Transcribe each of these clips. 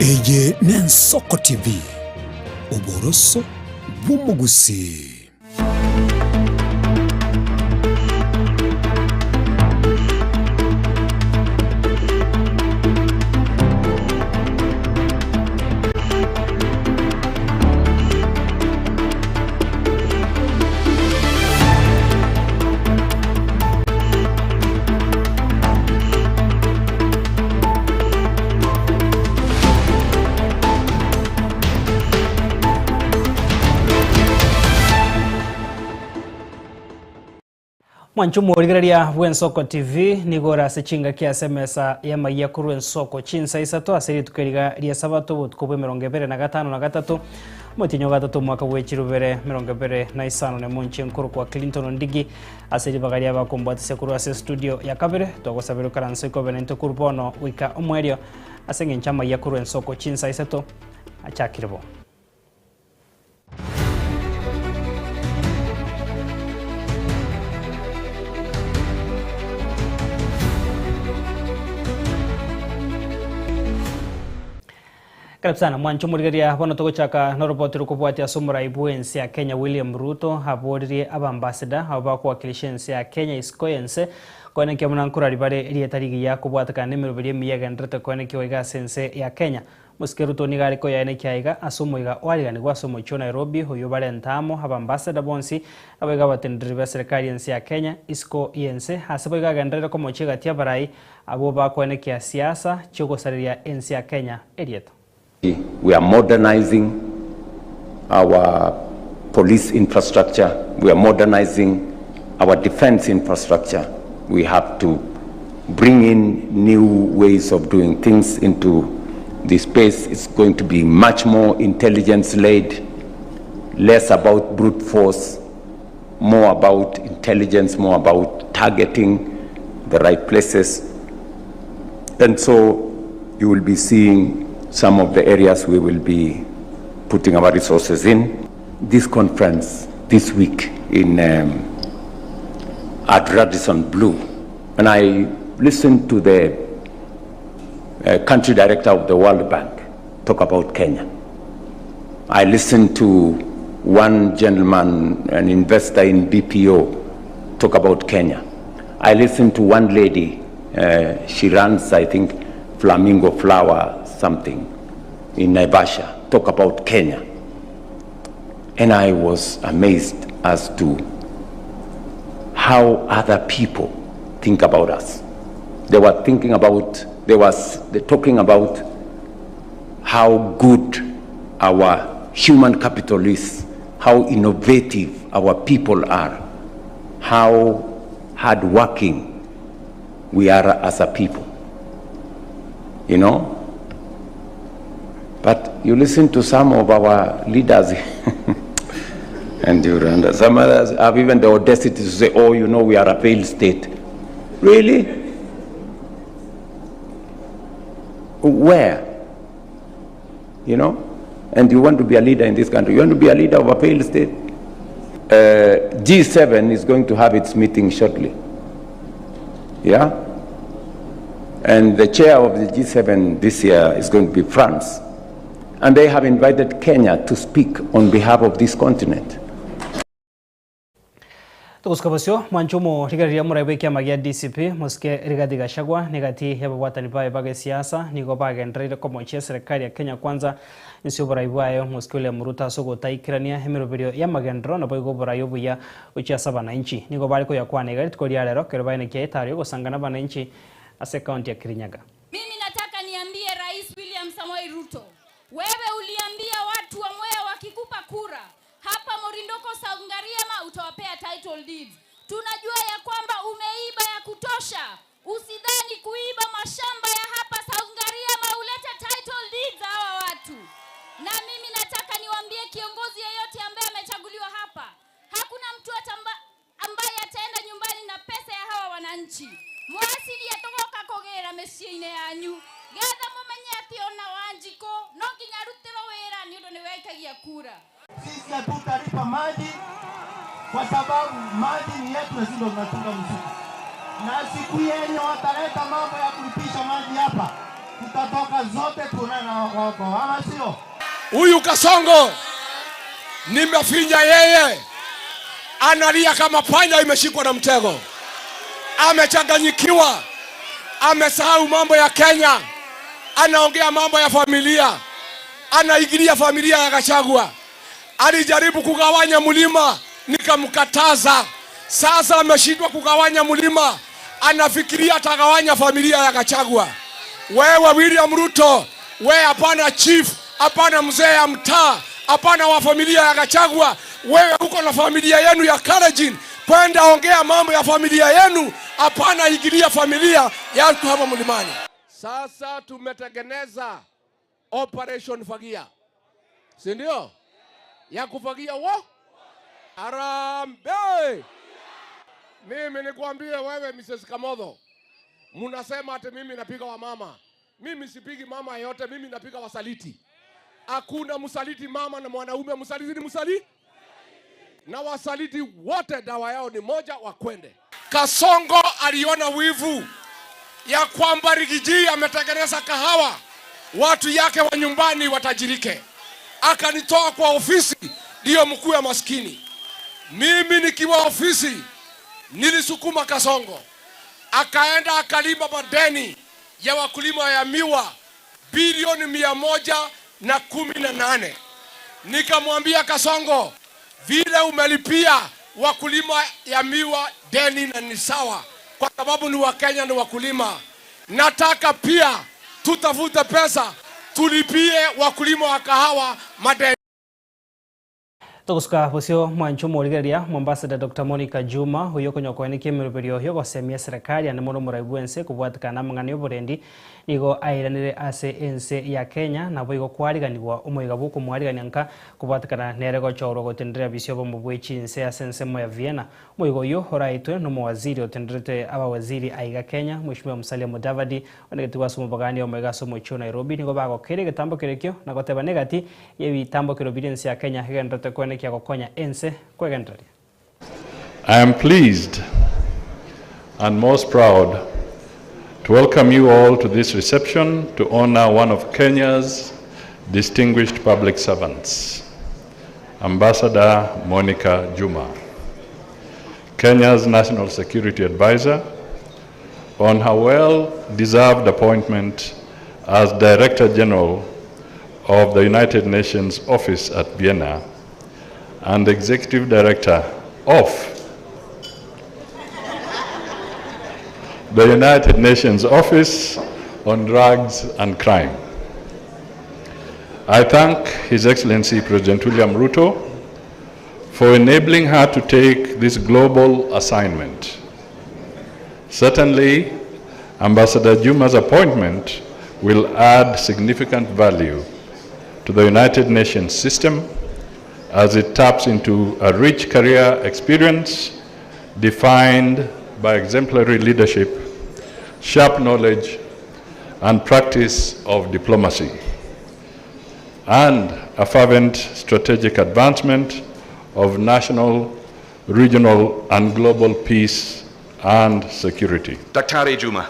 Eye n'Ensoko TV, oboroso bw'omogusii. Mwanche omorigereria bw'Ensoko TV nigo ore ase chingaki ase emesa y'amaiya korwa Ensoko chinsa isato ase rituko eriga ri'Esabato obotuko bw'emerongo ebere na gatano na gatato omotienyi o gatato omwaka bwe chirubere emerongo ebere na isano na emonche nkorokwa Clinton Ondigi ase ribaga ri'abakombwatisia korwa ase estudio ya kabere twagosabera okaranse kobe naintwe korwa bono goika omoerio ase eng'encho amaiya korwa Ensoko chinsa isato achakire bo. Karibu sana mwanche omorigereria bono togochaka noroboti rokobwatia ase omorai bw'ense ya Kenya William Ruto aboririe abambassador abo bakowakilisha ense ya Kenya isiko y'ense koenekia buna nkorari bare erieta rigiya kobwatekana nemeroberi emiya egendererete koenekiwa iga ase ense ya Kenya. Mosike Ruto nigo are koyaenekia aiga ase omoiga oariganigwe ase omochie o Nairobi oyio barente amo abambassador bonsi naboigo abateneneri b'eserekari y'ense ya Kenya isiko y'ense ase boigo agenderere komochia egati y'abarai abwo bakoenekia siasa chiogosareria ense ya Kenya erieta. We are modernizing our police infrastructure, we are modernizing our defense infrastructure. We have to bring in new ways of doing things into the space. It's going to be much more intelligence led, less about brute force, more about intelligence, more about targeting the right places. And so you will be seeing some of the areas we will be putting our resources in. This conference this week in um, at Radisson Blu, and I listened to the uh, country director of the World Bank talk about Kenya. I listened to one gentleman, an investor in BPO, talk about Kenya. I listened to one lady, uh, she runs, I think, Flamingo Flower something in Naivasha, talk about Kenya. And I was amazed as to how other people think about us. They were thinking about, they was they talking about how good our human capital is, how innovative our people are, how hardworking we are as a people. You know? But you listen to some of our leaders, and you run. Some others have even the audacity to say, oh, you know, we are a failed state. Really? Where? You know? And you want to be a leader in this country. You want to be a leader of a failed state? Uh, G7 is going to have its meeting shortly. Yeah? And the chair of the G7 this year is going to be France. And they have invited Kenya to speak on behalf of this continent. Togosuka bosio, mwanche omorigereria omorai bw'ekiama gia DCP, Mosike Rigathi Gachagua, negati y'ababwatani baye ba gesiasa nigo bagendereire komochia eserekari ya Kenya Kwanza inse y'oborai bwaye Mosike William Ruto ase ogotaikerania emeroberio y'amagenderero naboigo oborai obuya gochia ase abananchi. Nigo bare koyakwana iga rituko ria rero ekero baenekia etaro y'ogosangana abananchi ase ekaunti ya Kirinyaga. Mimi nataka niambie Rais William Samoei Ruto, wewe uliambia watu wa Mwea wakikupa kura hapa Morindoko South Ngariama utawapea title deeds. Tunajua ya kwamba umeiba ya kutosha. Usidhani kuiba mashamba ya hapa South Ngariama ulete title deeds hawa watu. Na mimi nataka niwaambie kiongozi yeyote ambaye amechaguliwa hapa, hakuna mtu atamba, ambaye ataenda nyumbani na pesa ya hawa wananchi. Mwasili atogoka kugera mĩciĩ-inĩ yanyu getha mũmenye atĩ ona Wanjikũ no nginya arutĩrwo wĩra nĩ ũndũ nĩwe aikagia kura. Sisi hatutalipa maji kwa sababu maji ni yetu na sisi ndo tunatunga msitu. Na siku yenye wataleta mambo ya kulipisha maji hapa, tutatoka zote tuonane nao. omogoko, ama sio? Huyu Kasongo nimefinya yeye, analia kama panya imeshikwa na mtego, amechanganyikiwa, amesahau mambo ya Kenya, anaongea mambo ya familia, anaingilia familia ya Gachagua. Alijaribu kugawanya mlima, nikamkataza. Sasa ameshindwa kugawanya mlima, anafikiria atagawanya familia ya Gachagua. Wewe William Ruto, wewe hapana chief, hapana mzee ya mtaa, hapana wa familia ya Gachagua. Wewe uko na familia yenu ya Kalenjin, kwenda ongea mambo ya familia yenu, hapana ingilia familia ya watu hapa mlimani. Sasa tumetengeneza Operation Fagia, si ndio? Ya kufagia wo Harambee! Mimi nikwambie wewe Mrs. Kamotho, munasema ati mimi napiga wamama. Mimi sipigi mama yote, mimi napiga wasaliti. Hakuna msaliti mama na mwanaume, msaliti ni msaliti, na wasaliti wote dawa yao ni moja, wakwende. Kasongo aliona wivu ya kwamba Riggy G ametengeneza kahawa, watu yake wa nyumbani watajirike, akanitoa kwa ofisi ndiyo mkuu wa maskini. Mimi nikiwa ofisi nilisukuma Kasongo akaenda akalipa madeni ya wakulima ya miwa bilioni 118. Nikamwambia Kasongo, vile umelipia wakulima ya miwa deni na ni sawa, kwa sababu ni Wakenya ni wakulima. Nataka pia tutafute pesa tulipie wakulima wa kahawa madeni. Togosuka bosio mwancho morigereria Mombassador Dr. Monica Juma oyo okonyokoenekia emeroberio yogosemia eserekari ande mono omorai bwa ense kobwatekana amang'ana ya oborendi nigo airanire ase ense ya Kenya nabo igo kwariganiwa omoiga bwa okomwarigania nka kobwatekana nere gochorwa gotenderea bisio obomo bwa echinse ase ensemo ya Vienna. Omoiga oywo oraetwe na omowaziri otenderete abawaziri aiga Kenya Mheshimiwa Musalia Mudavadi onegetigwa ase omobagani omoiga ase omochie o Nairobi nigo bagokeire egetambo kerekio na goteba negati ya ebitambokero biria ense ya Kenya egenderete koenekia gokonya ense kwegendereria. I am pleased and most proud to welcome you all to this reception to honor one of Kenya's distinguished public servants, Ambassador Monica Juma, Kenya's National Security Advisor, on her well-deserved appointment as Director General of the United Nations Office at Vienna and Executive Director of the United Nations Office on Drugs and Crime. I thank His Excellency President William Ruto for enabling her to take this global assignment. Certainly, Ambassador Juma's appointment will add significant value to the United Nations system as it taps into a rich career experience defined by exemplary leadership, sharp knowledge, and practice of diplomacy, and a fervent strategic advancement of national, regional, and global peace and security. Daktari Juma,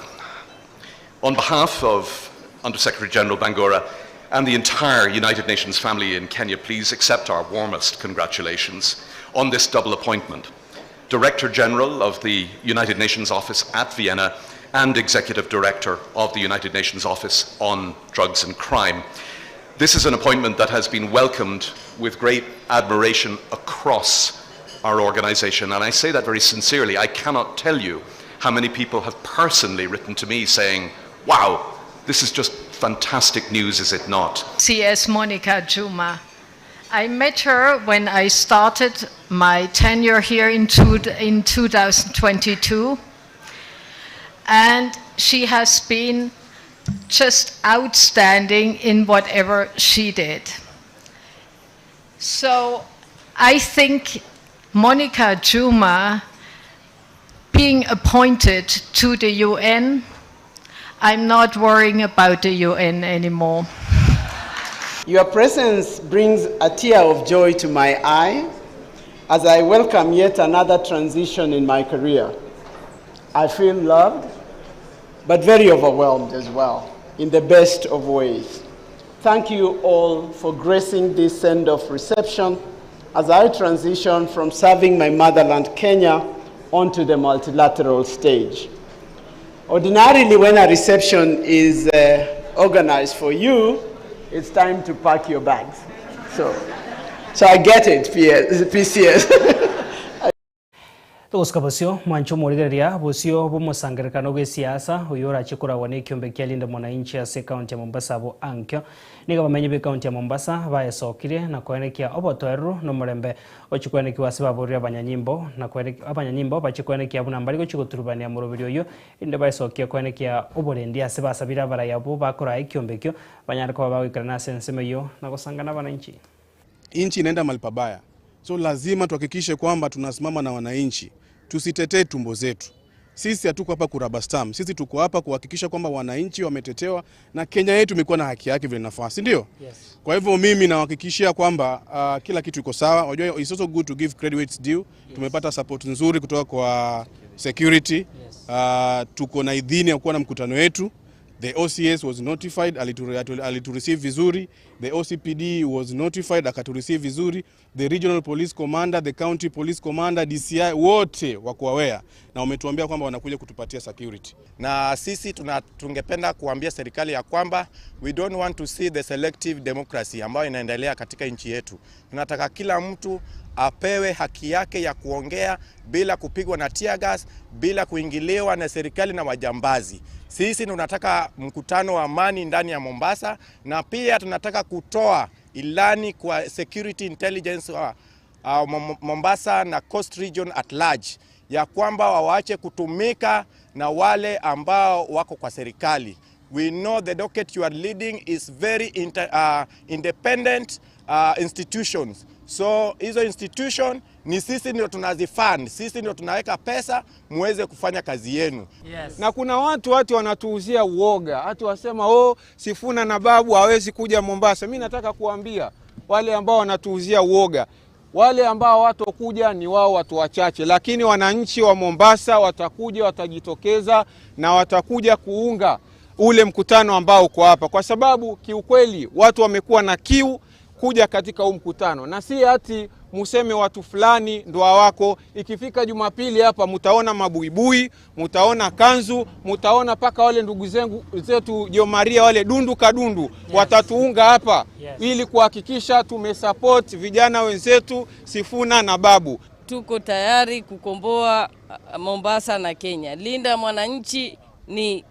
on behalf of Under Secretary General Bangura and the entire United Nations family in Kenya, please accept our warmest congratulations on this double appointment. Director General of the United Nations Office at Vienna and Executive Director of the United Nations Office on Drugs and Crime. This is an appointment that has been welcomed with great admiration across our organization, and I say that very sincerely. I cannot tell you how many people have personally written to me saying, wow, this is just fantastic news, is it not? CS Monica Juma. I met her when I started my tenure here in 2022, and she has been just outstanding in whatever she did. So I think Monica Juma being appointed to the UN, I'm not worrying about the UN anymore. Your presence brings a tear of joy to my eye as I welcome yet another transition in my career. I feel loved, but very overwhelmed as well, in the best of ways. Thank you all for gracing this send-off reception as I transition from serving my motherland Kenya onto the multilateral stage. Ordinarily, when a reception is uh, organized for you, it's time to pack your bags. So, so I get it, PS, PCS. Togosika bosio, mwanche omorigereria bosio bw'omosangererekano bw'esiasa oyio orache koragwa n'ekiombe kia Linda Mwananchi ase ekaunti ya Mombasa abwo ankio. Nigo abamenyi b'ekaunti ya Mombasa baesokire na koenekia obotoereru na omorembe ochie koenekiwa ase baborire abanyanyimbo na abanyanyimbo bachie koenekia buna mbari gochia goturubania moroberi oyio erinde baesokie koenekia oborendi ase basabire abarai abwo bakoraa ekiombe ekio banyare koba bagoikerana ase ensemo eyio na gosanga nabananchi. Nchi inaenda mahali pabaya, so lazima tuhakikishe kwamba tunasimama na wananchi, tusitetee tumbo zetu. Sisi hatuko hapa kurubber stamp, sisi tuko hapa kuhakikisha kwamba wananchi wametetewa na Kenya yetu imekuwa na haki yake vile inafaa, si ndio? Yes. Kwa hivyo mimi nawahakikishia kwamba kila kitu iko sawa. Unajua, it's also good to give credit where it's due. Yes. Tumepata support nzuri kutoka kwa security. Yes. Tuko na idhini ya kuwa na mkutano wetu. The OCS was notified, alitureceive vizuri. The OCPD was notified, akatureceive vizuri. The regional police commander, the county police commander, DCI wote wako aware na wametuambia kwamba wanakuja kutupatia security. Na sisi tungependa kuambia serikali ya kwamba we don't want to see the selective democracy ambayo inaendelea katika nchi yetu. Tunataka kila mtu apewe haki yake ya kuongea bila kupigwa na tear gas, bila kuingiliwa na serikali na wajambazi. Sisi tunataka mkutano wa amani ndani ya Mombasa, na pia tunataka kutoa ilani kwa security intelligence wa Mombasa na Coast Region at large ya kwamba waache kutumika na wale ambao wako kwa serikali. We know the docket you are leading is very independent institutions. So hizo institution ni sisi ndio tunazifund, sisi ndio tunaweka pesa muweze kufanya kazi yenu. Yes. Na kuna watu wanatuuzia uoga, watu wasema oh, Sifuna na Babu hawezi kuja Mombasa. Mimi nataka kuambia wale ambao wanatuuzia uoga, wale ambao watokuja ni wao watu wachache, lakini wananchi wa Mombasa watakuja, watajitokeza na watakuja kuunga ule mkutano ambao uko hapa, kwa sababu kiukweli watu wamekuwa na kiu kuja katika huu mkutano, na si ati museme watu fulani ndo hawako. Ikifika Jumapili hapa mutaona mabuibui, mutaona kanzu, mutaona paka wale ndugu zetu Jo Maria wale dundu kadundu. Yes. Watatuunga hapa. Yes. Ili kuhakikisha tumesupport vijana wenzetu Sifuna na Babu. Tuko tayari kukomboa Mombasa na Kenya. Linda Mwananchi ni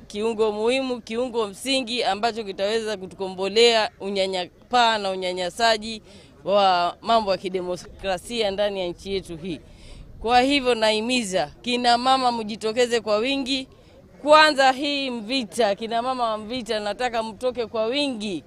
kiungo muhimu, kiungo msingi ambacho kitaweza kutukombolea unyanyapaa na unyanyasaji wa mambo ya kidemokrasia ndani ya nchi yetu hii. Kwa hivyo naimiza kina mama mjitokeze kwa wingi. Kwanza hii Mvita, kina mama wa Mvita nataka mtoke kwa wingi.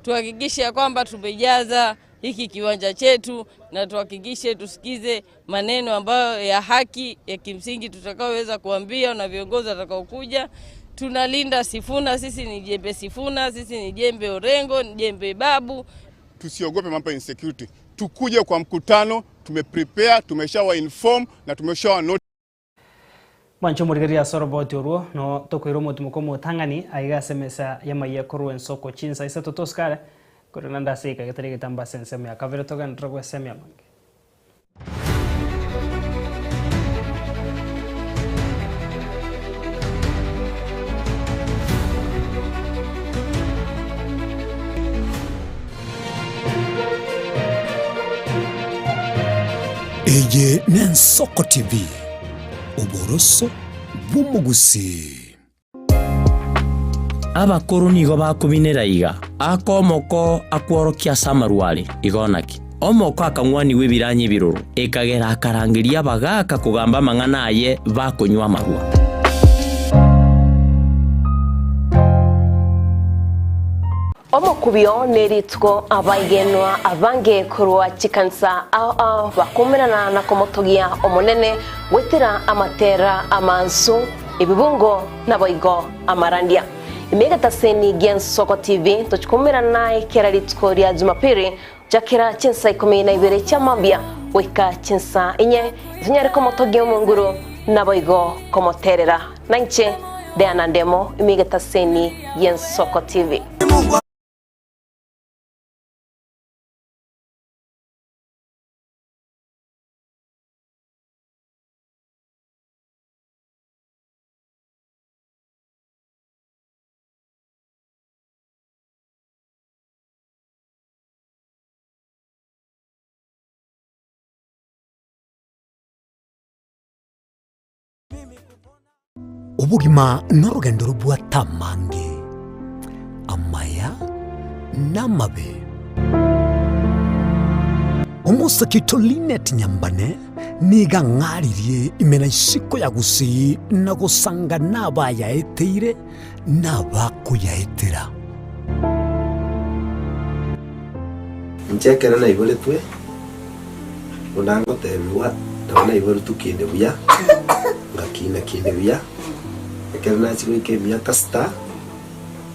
Tuhakikishe kwamba tumejaza hiki kiwanja chetu na tuhakikishe tusikize maneno ambayo ya haki ya kimsingi tutakaoweza kuambia na viongozi watakaokuja. Tunalinda Sifuna, sisi ni jembe Sifuna, sisi ni jembe Orengo, ni jembe Babu. Tusiogope mambo ya insecurity. Tukuje kwa mkutano, tumeprepare, tumeshawa inform na tumeshawa note. Mwancho morigeria soroboti orwo no tokoira omotumo kwa omotang'ani aiga ase emesa y'amaiya korwa ensoko chinsa isato tosikare korenda ndase ika getari egetambo ase ensemo ya kabere togenderere gwesemia mange. Eye n'Ensoko TV, oboroso bw'omogusii. Abakoro nigo bakobinera iga, Aka omoko akworokia ase amarwa are, igo naki? Omoko akang'wanigwa ebiranya ebiroro, ekagera akarangeria abagaaka kogamba amang'ana aye bakonywa amarwa. Omokubio nerituko abaigenwa abange korwa chikanisa ao ao bakomerana na komotogia Omonene goetera amatera amansu, ebibungo naboigo amarandia. Ime egetaseni gi'Ensoko TV tochikomerana naye kera rituko ria Jumapili gochakera chinsa ikomi na ibere chia mambia goika chinsa inye tonyare komotogia Omonguru naboigo komoterera. Nainche Diana Ndemo ime egetaseni gi'Ensoko TV. Obogima norogendo robwate amange, amaya na amabe. Omosake oito Linet Nyambane nigo ang'aririe ime na isiko ya Gusii na gosanga nabayaeteire na abakoyaetera. Inche ekero naiboretwe, buna ngotebigwa, nabo naiboretwe kinde buya, ngakina kinde buya, ekero nachia goika emiaka sita,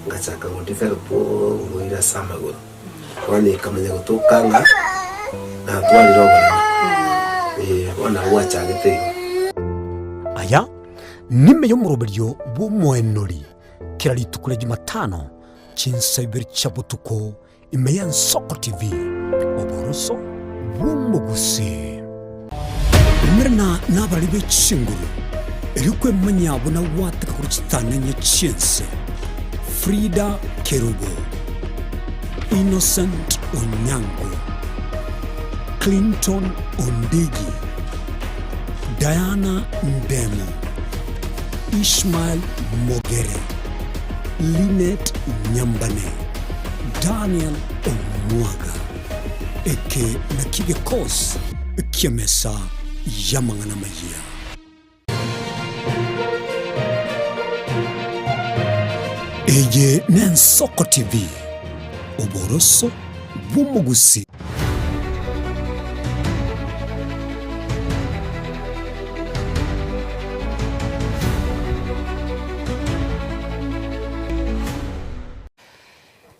ngachaka go develop oborwaire ase amagoro. Bono ekamanya gotoka ng'a natwarire oboremo, eh, bono nabo gwachagete igo. Aya nime y'omoroberio bw'omoenori kera rituko ria Jumatano chinsa ibere chia botuko ime y'Ensoko TV, oboroso bw'omogusii. Umerana nabarari be chinguru, erio kwemanyia buna gwateka korwa chitananya chi'ense. Frida Kerubo, Innocent Onyango, Clinton Ondigi, Diana Ndemo, Ishmael Mogere, Linet Nyambane, Daniel Omwaga. Eke nakio gekosi ki'emesa y'amang'ana amayia. Eye n'Ensoko TV, oboroso bw'omogusii.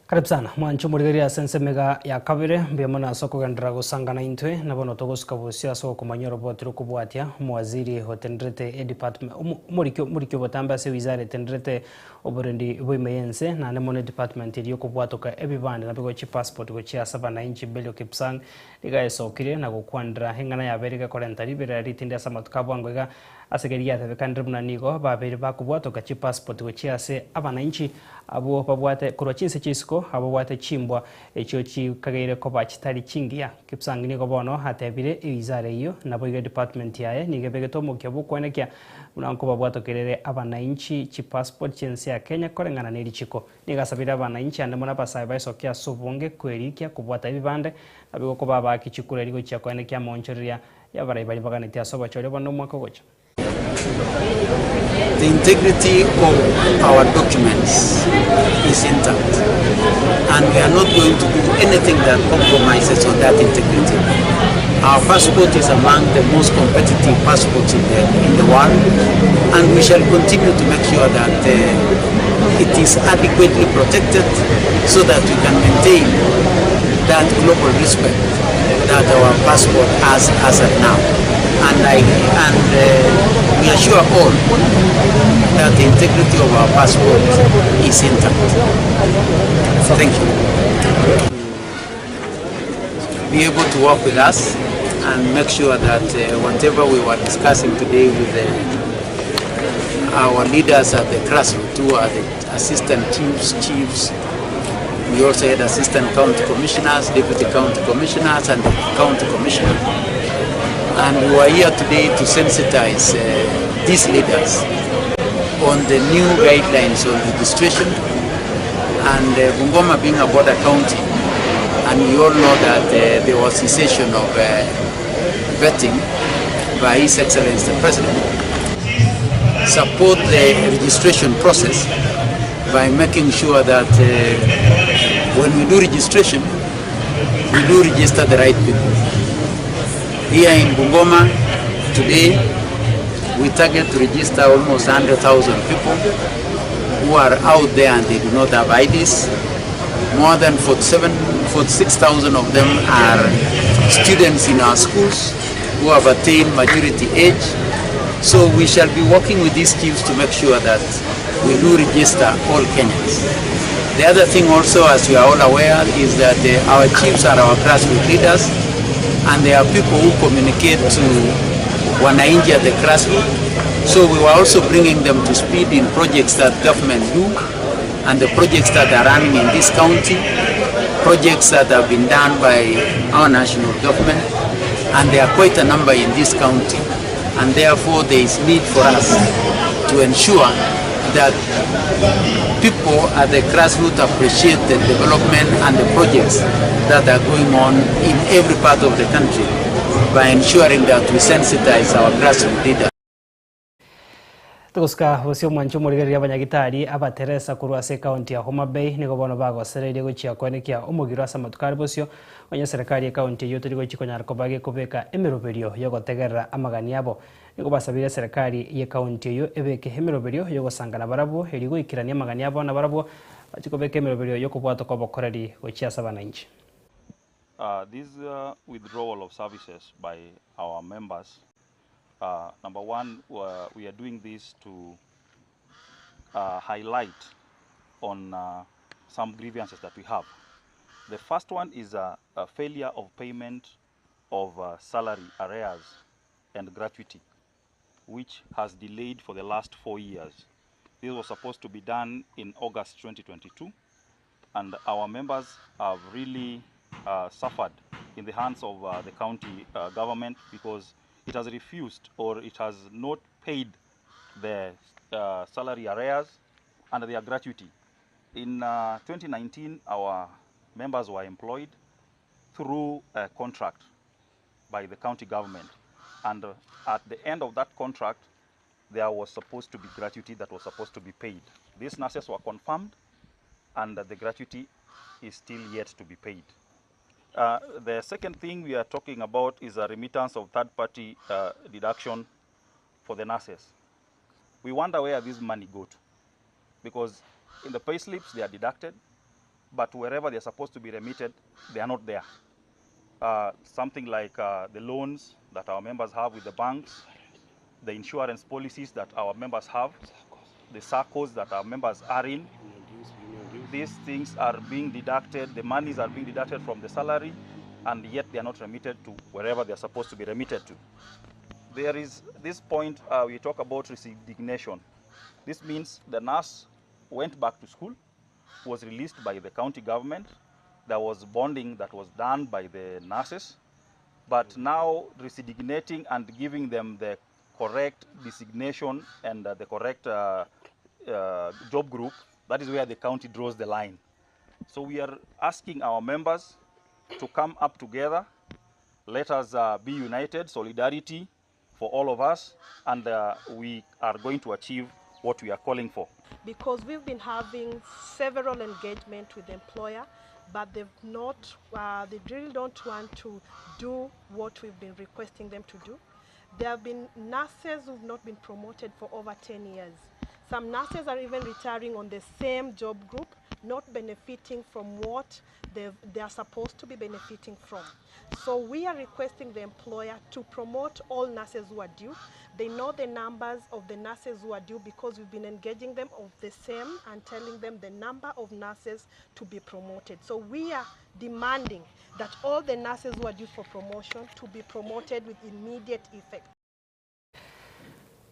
Karibu sana mwanche omorigereria ase ensemo iga ya kabere, mbuya mono ase okogenderera gosangana intwe, na bono togosuka bosio ase okomanya oroboti rokobwatia omowaziri otenderete edepartment omoriki omoriki obotambe ase ewizara etenderete Oborendi bwa ime y'ense, naende mono edepartment eria y'okobwatoka ebibande nabigo chipassport gochia ase abananchi Belio Kipsang nigo aesokire na gokwanera eng'ana yabeire gekorenta riberera ritindi ase amatuko a bwango iga ase keria giatebekanire buna nigo babeire bakobwatoka chipassport gochia ase abananchi abwo babwate korwa chinse chia isiko abwo babwate chimbwa echio chikageire koba chitari chingiya. Kipsang nigo bono atebire ewizara eyio naboigo edepartment yaye nigo ebegete omokia bw'okoenekia Buna nkobabwatokerere abanainchi chipassport chi'ense ya Kenya koreng'ana ne richiko. Nigo asabire abanainchi ande mono abasae baesokie ase obonge kwerikia kobwata ebibande naboigo koba abaaki chikura erio gochia koenekia amaonchoreria y'abarai baria baganetie ase obochori obonene omwaka ogocha. The integrity of our documents is intact and we are not going to do anything that compromises on that integrity. Our passport is among the most competitive passports in the, in the world and we shall continue to make sure that uh, it is adequately protected so that we can maintain that global respect that our passport has as of now. And, I, and uh, we assure all that the integrity of our passport is intact. Thank you. Be able to work with us and make sure that uh, whatever we were discussing today with the, our leaders at the grassroots, who are the assistant chiefs, chiefs, we also had assistant county commissioners, deputy county commissioners, and the county commissioner. And we were here today to sensitize uh, these leaders on the new guidelines on registration and uh, Bungoma being a border county, and we all know that uh, there was cessation of uh, vetting by His Excellency the President, support the registration process by making sure that uh, when we do registration, we do register the right people. Here in Bungoma today, we target to register almost 100,000 people who are out there and they do not have IDs. More than 47, 46,000 of them are students in our schools who have attained majority age. So we shall be working with these chiefs to make sure that we do register all Kenyans. The other thing also, as we are all aware, is that uh, our chiefs are our grassroots leaders and they are people who communicate to wananchi at the grassroots. So we were also bringing them to speed in projects that government do and the projects that are running in this county, projects that have been done by our national government, and there are quite a number in this county. And therefore there is need for us to ensure that people at the grassroots appreciate the development and the projects that are going on in every part of the country by ensuring that we sensitize our grassroots leaders. Togosuka bosio omwancho omorigereria abanyagitari abateresa korwa ase ekaunti ya Homa Bay nigo bono bagosereirie gochia koenekia omogiro ase amatuko are bosio onye eserekari y'ekaunti eyio teri gochia konyara koba gekobeka emeroberio yogotegerera amagani abo. Nigo basabeire eserekari y'ekaunti eyio ebeke emeroberio yogosangana barabwo erio goikerania amagani abo nabarabwo bachie kobeka emeroberio yokobwatwa kw'obokoreri gochia ase abanainchi. This withdrawal of services by our members Number one, we are doing this to highlight on some grievances that we have. The first one is a failure of payment of salary arrears and gratuity, which has delayed for the last 4 years. This was supposed to be done in August 2022, and our members have really suffered in the hands of the county government because it has refused or it has not paid the salary arrears and their gratuity. In 2019, our members were employed through a contract by the county government, and at the end of that contract, there was supposed to be gratuity that was supposed to be paid. These nurses were confirmed, and the gratuity is still yet to be paid. The second thing we are talking about is a remittance of third-party deduction for the nurses. We wonder where this money go to, because in the pay slips they are deducted, but wherever they are supposed to be remitted, they are not there. Something like the loans that our members have with the banks, the insurance policies that our members have, the SACCOs that our members are in. These things are being deducted, the monies are being deducted from the salary, and yet they are not remitted to wherever they are supposed to be remitted to. There is this point we talk about resignation. This means the nurse went back to school, was released by the county government. There was bonding that was done by the nurses, but now resignating and giving them the correct designation and the correct job group, that is where the county draws the line. So we are asking our members to come up together. Let us be united, solidarity for all of us, and we are going to achieve what we are calling for. Because we've been having several engagements with the employer, but they've not, they really don't want to do what we've been requesting them to do. There have been nurses who've not been promoted for over 10 years. Some nurses are even retiring on the same job group, not benefiting from what they are supposed to be benefiting from. So we are requesting the employer to promote all nurses who are due. They know the numbers of the nurses who are due because we've been engaging them of the same and telling them the number of nurses to be promoted. So we are demanding that all the nurses who are due for promotion to be promoted with immediate effect.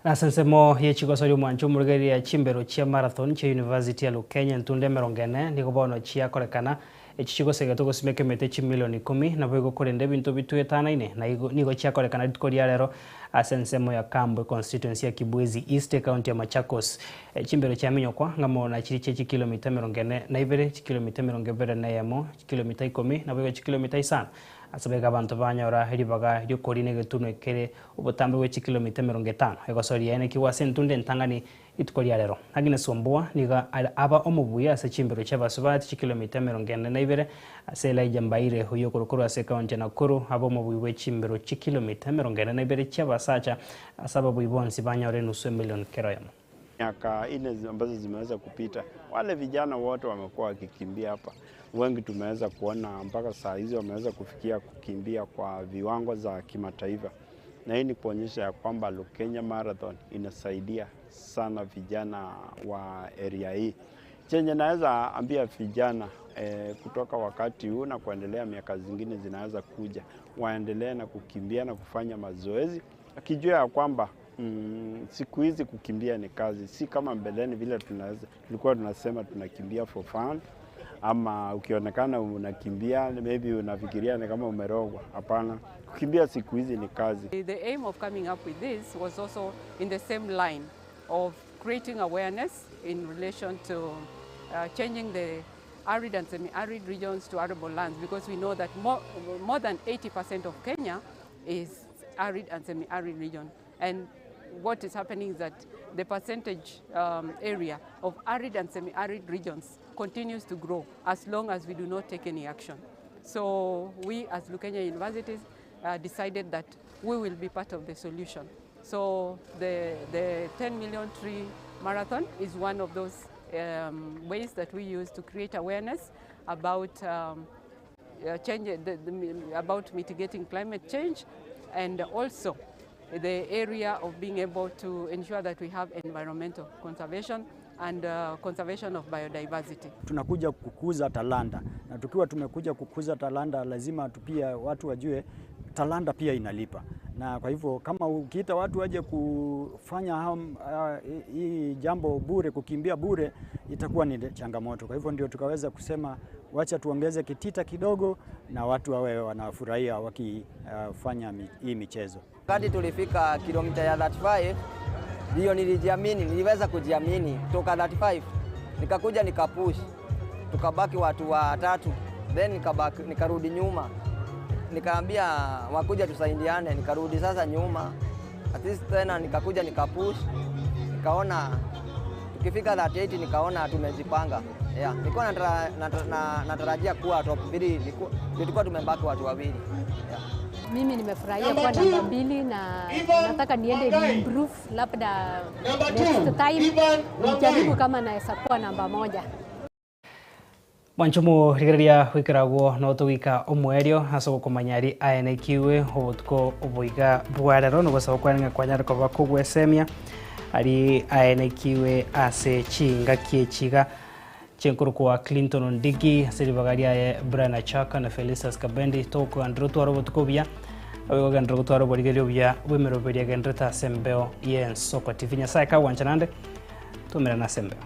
Ase ensemo ye chigosori omwancho omorigereria chimbero chia marathon chia University ya Lukenya entunda 40 nigo bono chiakorekana echi chigosegetwa gosimeka emete chimilion 10 naboigo korenda ebinto bitwetanaine na igo nigo chiakorekana rituko ria rero ase ensemo ya Kambwe constituency ya Kibwezi East ecounty ya Machakos. Chimbero chiaminyokwa ng'amo na chiria chia chikilomita 42, chikilomita 21, chikilomita 10 naboigo chikilomita 5. Ase baiga abanto banyora ribaga ri'okorina egetunwa kere obotambe bwe chikilomita 50, egosoria yaenekigwa ase entunda entang'ani rituko ria rero. Agnes Wambua nigo are aba omobuya ase chimbero chi'abasubati chikilomita 42, ase Elijah Mbaire oyio okorwa korwa ase ekaunti ya Nakuru abe omobui bwe chimbero chikilomita 42 chi'abasacha ase ababui bonsi banyora enusu emilion kera oyomo. Miaka 4 ambazo zimeweza kupita, wale vijana wote wamekuwa wakikimbia hapa, wengi tumeweza kuona mpaka saa hizi wameweza kufikia kukimbia kwa viwango za kimataifa, na hii ni kuonyesha ya kwamba Lukenya Marathon inasaidia sana vijana wa area hii. Chenye naweza ambia vijana kutoka wakati huu na kuendelea miaka zingine zinaweza kuja, waendelee na kukimbia na kufanya mazoezi, akijua ya kwamba siku hizi kukimbia ni kazi, si kama mbeleni vile tulikuwa tunasema tunakimbia for fun, ama ukionekana unakimbia maybe unafikiria ni kama umerogwa. Hapana, kukimbia siku hizi ni kazi. The aim of coming up with this was also in the same line of creating awareness in relation to uh, changing the arid and semi-arid regions to arable lands because we know that more, more than 80% of Kenya is arid and semi-arid region. And what is happening is that the percentage um, area of arid and semi-arid regions continues to grow as long as we do not take any action. So we as Lukenya Universities uh, decided that we will be part of the solution. So the, the 10 million tree marathon is one of those um, ways that we use to create awareness about um, change, the, the, about mitigating climate change and also the area of being able to ensure that we have environmental conservation and conservation of biodiversity. Tunakuja kukuza talanta na tukiwa tumekuja kukuza talanta, lazima pia watu wajue talanta pia inalipa, na kwa hivyo kama ukiita watu waje kufanya hii jambo bure, kukimbia bure, itakuwa ni changamoto. Kwa hivyo ndio tukaweza kusema wacha tuongeze kitita kidogo na watu wawe wanafurahia wakifanya hii michezo. Wakati tulifika kilomita ya 35 ndio nilijiamini, niliweza kujiamini kutoka 35 nikakuja nikapush, tukabaki watu watatu, then nikabaki, nikarudi nyuma, nikaambia wakuja tusaidiane, nikarudi sasa nyuma at least tena nikakuja nikapush, nikaona tukifika 38 nikaona tumejipanga. Yeah, nilikuwa natara, natara, natarajia kuwa top 3, tulikuwa tumebaki watu wawili. Yeah. Mimi nimefurahia kuwa namba mbili na nataka niende improve, labda next time nijaribu kama naweza kuwa namba moja. Mwanchumu rigereria gwikiragwo no tugika omwerio ase gokomanya ari aenekiwe obotuko oboiga bwarero nogosaba kwanenga kwanyara koba kogwesemia ari aenekiwe ase chingaki echiga chinkuru kwa Clinton Ondigi ase ribaga riaye Brian Achaka na Felicitas Kabendi tokogandera otware obotuko buya abegogendera gotwara oborigerio buya bwemeroberia genderete ase embeo ya Ensoko TV. Nyasaye kagwancha nande tumerana ase embeo.